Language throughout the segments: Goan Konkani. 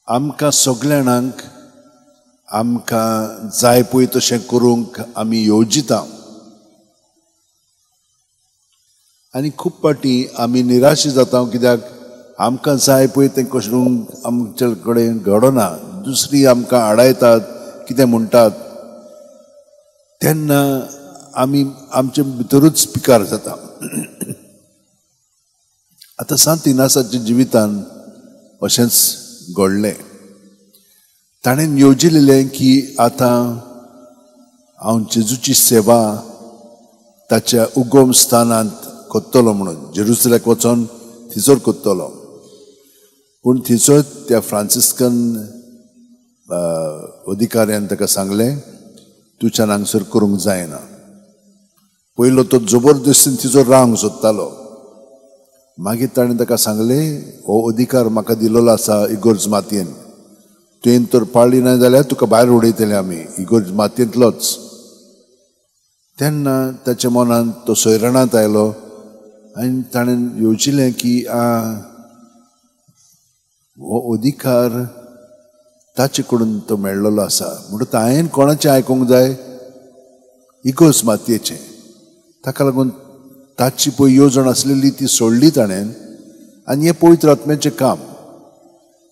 आमकां सगळ्यांक आमकां जाय पळय तशें करूंक आमी येवजिता आनी खूब फावटी आमी निराश जाता, कित्याक आमकां जाय पळय तें करूंक आमचे कडेन घडना, दुसरी आमकां आडायतात, कितें म्हणटात, तेन्ना आमी आमचे भितरूच पिकार जाता. आतां सांत इनासाच्या जिवितान अशेंच घडलें. ताणें येवजिलें की आतां हांव जेजूची सेवा ताच्या उगम स्थानांत करतलो म्हणून, जेरुसलेक वचोन थंयसर करतलो. पूण थंयसर त्या फ्रांसिस्कन अधिकाऱ्यान ताका सांगलें, तुज्यान हांगसर करूंक जायना. पयलो तो जबरदस्तीन तिचो रावंक सोदतालो. मागीर ताणें ताका सांगलें, हो अधिकार म्हाका दिल्लो आसा इगोर्ज मातयेन, तुवें तर पाळ्ळी ना जाल्यार तुका भायर उडयतले आमी इगोर्ज मातयेंतलोच. तेन्ना ताच्या मनांत तो सोयरणांत आयलो आनी ताणें येवजिलें की हो अधिकार ताचे कडून तो मेळ्ळो आसा, म्हणटकच हांवें कोणाचें आयकूंक जाय, इगोर्ज मातयेचें. ताका लागून ताची पळय येवजण आसलेली ती सोडली ताणें आनी हें पवित्र आत्म्याचें काम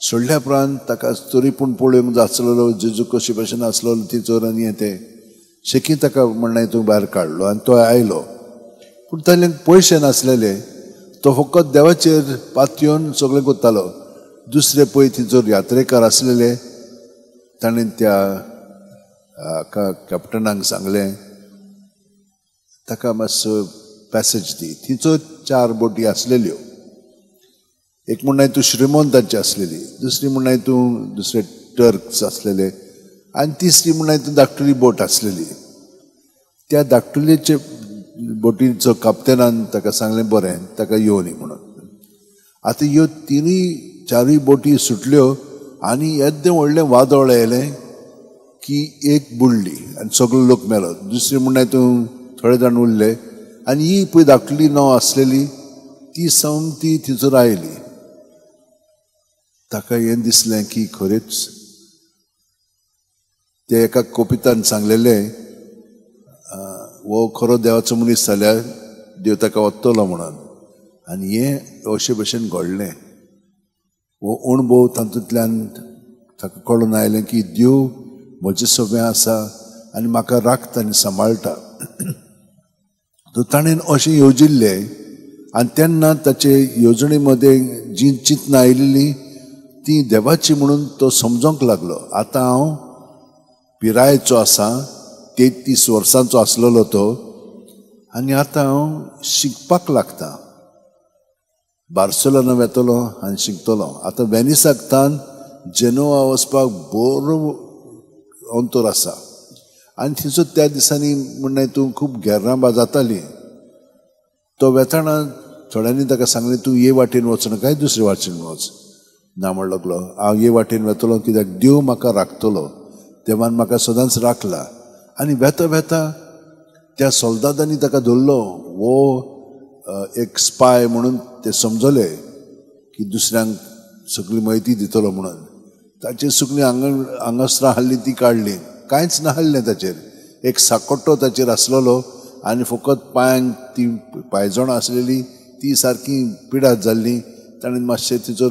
सोडल्या उपरांत ताका तरी पूण पळोवंक जाय आसलेलो जेजू कशे भशेन आसलेलो तिचोर आनी हें तें शेकी ताका म्हणणें तूं भायर काडलो आनी तो आयलो. पूण ताणें पयशे नासलेले, तो फकत देवाचेर पातयेवन सगळें करतालो. दुसरे पळय तिचोर यात्रेकार आसलेले, ताणें त्या कॅप्टनाक सांगलें ताका मातसो पॅसेज दी. तिचो 4 बोटी आसलेल्यो, एक म्हणणाय तूं श्रीमंतांची आसलेली, दुसरी म्हणणाय तूं दुसरे टर्क्स आसलेले आनी तिसरी म्हणणाय तूं धाकटुली बोट आसलेली. त्या धाकटुलेचे बोटीचो काप्तेनान ताका सांगलें बरें, ताका येवनी म्हणून. आतां ह्यो तिनूय चारूय बोटी सुटल्यो आनी येद्दें व्हडलें वादळ आयलें की एक बुडली आनी सगलो लोक मेलो. दुसरी म्हणणाय तूं थोडे जाण उरले आनी ही पळय धाकटुली नांव आसलेली ती सामकी थंयसर आयली. ताका हें दिसलें की खरेंच त्या एका कोपितान सांगलेलें, हो खरो देवाचो मनीस जाल्यार देव ताका वतलो म्हणून. आनी हें अशे भशेन घडलें. हो अणभव तातूंतल्यान ताका कळून आयलें की देव म्हजे सगळें आसा आनी म्हाका राखता आनी सांबाळटा. तर ताणें अशें येवजिल्लें आनी तेन्ना ताचे येवजणे मदें जीं चिंतनां आयिल्लीं तीं देवाची म्हणून तो समजोंक लागलो. आतां हांव पिरायेचो आसा, 33 वर्सांचो आसलेलो तो, आनी आतां हांव शिकपाक लागता. बार्सेलोना वेतलो आनी शिकतलो. आतां वेनिसाक तान जेनोवा वचपाक बरो अंतर आसा आनी थंयसर त्या दिसांनी म्हणणें तूं खूब गेर्रांबा जाताली. तो वेताना थोड्यांनी ताका सांगलें, तूं हे वाटेन वचना काय दुसरे वाटेन वच. ना म्हण लागलो, हांव हे वाटेन वेतलो कित्याक देव म्हाका राखतलो, देवान म्हाका सदांच राखला. आनी वेता वेता त्या सोल्दादांनी ताका धरलो. हो एक स्पाय म्हणून ते समजले की दुसऱ्यांक सगळी म्हायती दितलो म्हणून. ताचेर सगळीं आंगस्त्रां हाडलीं ती काडलीं, कांयच नासलें ताचेर. एक साकोट्टो ताचेर आसलेलो आनी फकत पांयांक ती पांयजणां आसलेली ती सारकी पिडात जाल्ली. ताणें मातशें तिचो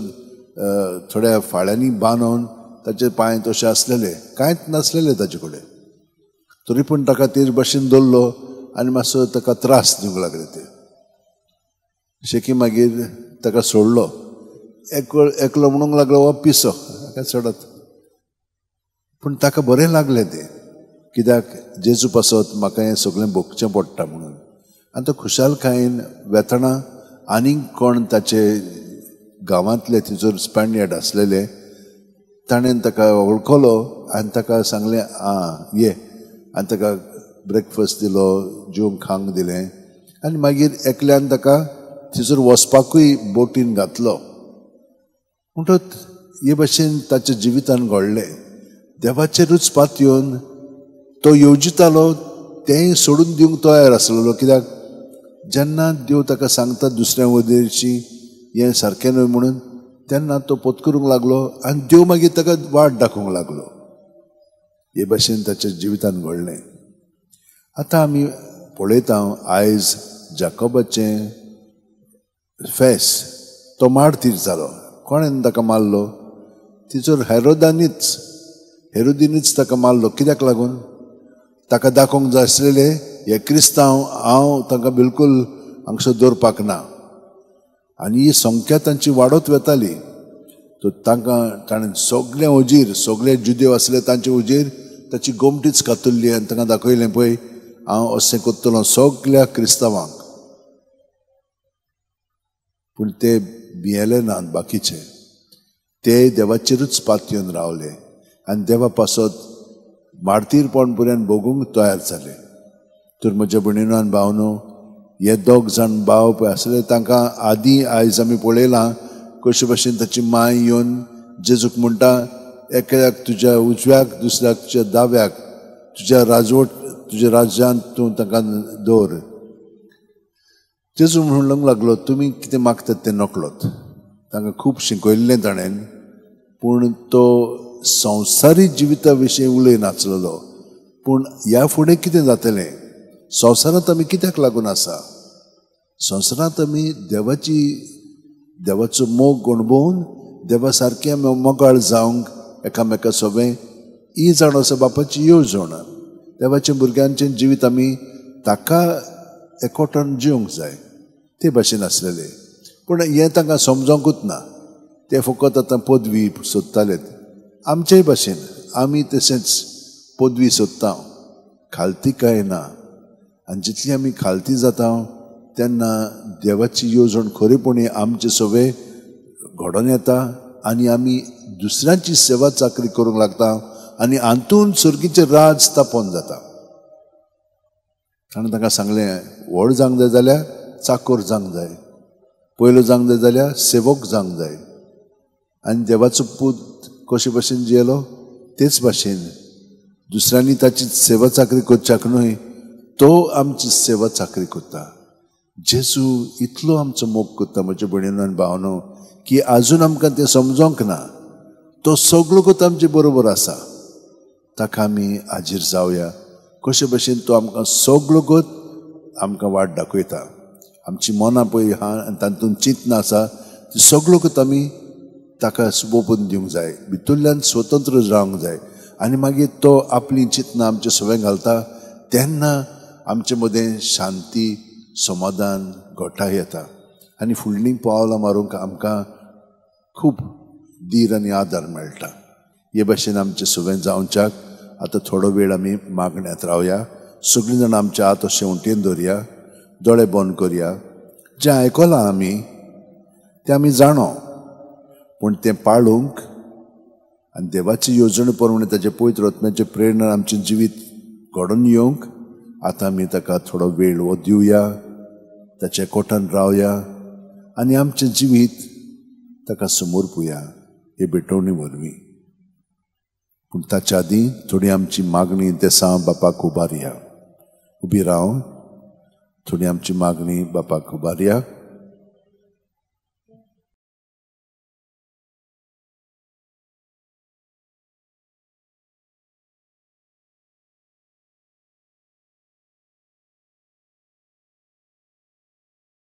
थोड्या फाळ्यांनी बांदून ताचे पांय तशे आसलेले, कांयच नासलेले ताचे कडेन. तरी पूण ताका तेज भशेन दवरलो आनी मातसो ताका त्रास दिवंक लागले ते. शेकी मागीर ताका सोडलो. एकलो म्हणूंक लागलो हो पिसो, ताका सोडत. पूण ताका बरें लागलें तें, कित्याक जेजू पासत म्हाका हें सगळें भोगचें पडटा म्हणून. आनी तो खुशालकायेन वेतना आनीक कोण ताचे गांवांतले थंयसर स्पॅनियर्ड आसलेले ताणें ताका वळखलो आनी ताका सांगलें आं ये, आनी ताका ब्रेकफास्ट दिलो, जेवंक खावंक दिलें. आनी मागीर एकल्यान ताका थंयसर वचपाकूय बोटीन घातलो. म्हणटच हे भशेन ताच्या जिवितान घडलें. देवाचेरूच पातयेवन तो येवजितालो तेंय सोडून दिवंक तयार आसलेलो, कित्याक जेन्ना देव ताका सांगता दुसऱ्या वदेरची हें सारकें न्हय म्हणून, तेन्ना तो पोतकरूंक लागलो आनी देव मागीर ताका वाट दाखोवंक लागलो. हे भाशेन ताच्या जिवितान घडलें. आतां आमी पळयता आयज जाकोबाचें फेस, तो मार्तीर जालो. कोणेन ताका मारलो? तिचोर हेरोदीनीच ताका मारलो. कित्याक लागून? ताका दाखोवंक जाय आसलेले हे क्रिस्तांव हांव तांकां बिलकूल हांगसर दवरपाक ना. आनी ही संख्या तांची वाडत वताली. तो तांकां ताणें सगळें उजीर, सगळे जुदेव आसले तांचे उजीर ताची गोमटीच कातुल्ली आनी तांकां दाखयलें, पळय हांव अशें करतलो सगळ्या क्रिस्तांवांक. पूण ते भियेले नात बाकीचे, ते देवाचेरूच पातयेवन रावले आनी देवा पासत मार्तीरपण पर्यंत भोगूंक तयार जाले. तर म्हज्या भयणीनो आनी भावनो, हे दोग जाण भाव पळय आसले तांकां आदीं आयज आमी पळयलां कशे भाशेन ताची माय येवन जेजूक म्हणटा, एकल्याक तुज्या उजव्याक, दुसऱ्याक तुज्या दाव्याक, तुज्या राजवट तुज्या राज्यांत तूं तांकां दवर. जेजू म्हणूंक लागलो, तुमी कितें मागतात तें नकळत. तांकां खूब शिकयल्लें ताणें, पूण तो संवसारी जिविता विशीं उलय नाचलेलो. पूण ह्या फुडें कितें जातलें, संवसारांत आमी कित्याक लागून आसा? संवसारांत आमी देवाचो मोग अणभवून देवा सारकें आमी मोगाळ जावंक एकामेका सोबें ही जाण आसा बापाची येवजण. देवाच्या भुरग्यांचें जिवीत आमी ताका एकवटान जिवंक जाय ते भाशेन आसलेले. पूण हें तांकां समजोंकूच ना. ते फकत आतां पदवी सोदतालेत. आमचेय भाशेन आमी तशेंच पदवी सोदता, खालती कांय ना. आनी जितली आमी खालती जाता तेन्ना देवाची येवजण खरेपणी आमचे सवे घडोवन येता आनी आमी दुसऱ्यांची सेवा चाकरी करूंक लागता आनी हातून सर्गीचें राज स्थापन जाता. ताणें तांकां सांगलें, व्हड जावंक जाय जाल्यार चाकोर जावंक जाय, पयलो जावंक जाय जाल्यार सेवक जावंक जाय. आनी देवाचो पूत कशे भाशेन जियेलो तेच भाशेन दुसऱ्यांनी ताची सेवा चाकरी करच्याक न्हय, तो आमची सेवा चाकरी करता. जेजू इतलो आमचो मोग करता म्हज्या भयणीनो आनी भावनो की आजून आमकां तें समजोंक ना. तो सगळो कोत आमचे बरोबर आसा. ताका आमी हाजीर जावया. कशे भाशेन तो आमकां सगळो कोत आमकां वाट दाखयता. आमची मनां पळय आहा आनी तातूंत चिंतना आसा ती सगळो कोत आमी ताका सोंपोवन दिवंक जाय, भितरल्यान स्वतंत्र जावंक जाय. आनी मागीर तो आपली चिंतना आमचे सवंय घालता तेन्ना आमचे मदें शांती, समाधान, घटाय येता आनी फुडलीं पावलां मारूंक आमकां खूब धीर आनी आदार मेळटा. हे भाशेन आमचें सवंय जावच्याक आतां थोडो वेळ आमी मागण्यांत रावया. सगळीं जाणां आमच्या हात अशें उंटेन दवरया, दोळे बंद करया. जें आयकलां आमी तें आमी जाणो, पूण तें पाळूंक आनी देवाची येवजणे प्रमाणे ताचे पवित्र आत्म्याचे प्रेरणा आमचें जिवीत घडोवन येवंक आतां आमी ताका थोडो वेळ हो दिवया, ताच्या कोटान रावया आनी आमचें जिवीत ताका समर्पुया हे भेटवणी वरवीं. पूण ताच्या आदीं थोडी आमची मागणी देसां बापाक उबारया. उबी रावन थोडी आमची मागणी बापाक उबारया.